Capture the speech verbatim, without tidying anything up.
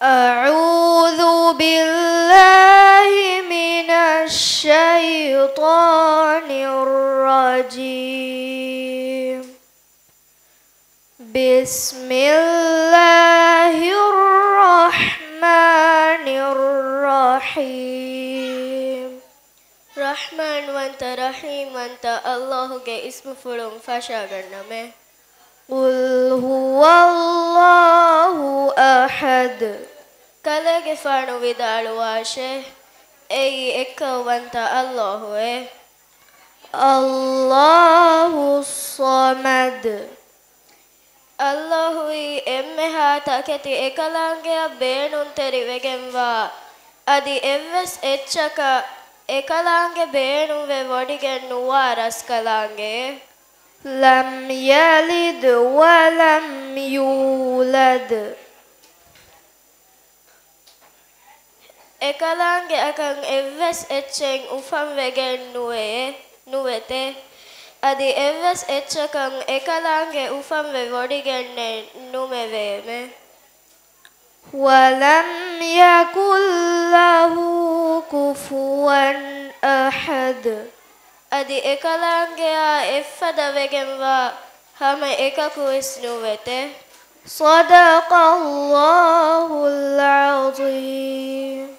أعوذ بالله من الشيطان الرجيم. بسم الله الرحمن الرحيم. ރަޙްމާންވަންތަ ރަޙީމްވަންތަ ﷲ ގެ އިސްމުފުޅުން ފަށާގަންނަމޭ. قل هو الله أحد. ކަލޭގެފާނު ވިދާޅުވާށޭ، އެއީ އެއްކައުވަންތަ ﷲ އޭ. الله الصمد. ﷲ އީ އެންމެހާ ތަކެތި އެކަލާނގެއަށް ބޭނުންތެރިވެގެންވާ، އަދި އެއްވެސް އެއްޗަކަށް އެކަލާނގެ ބޭނުންވެ ވޮޑިގެން ނުވާ ރަސްކަލާނގެއެއް. لم يلد ولم يولد. އެކަލާނގެއަކަށް އެއްވެސް އެއްޗެއް އުފަންވެގެން ނުވެ، ނުވެތެ. އަދި އެއްވެސް އެއްޗަކަށް އެކަލާނގެ އުފަންވެ ވޮޑިގެންނެއް ނުމެވޭމެ. ولم يكن له كفوا أحد. އަދި އެކަލާނގެއާ އެއްފަދަ ވެގެންވާ ހަމަ އެކަކުވެސް ނުވެތެ. صدق الله العظيم.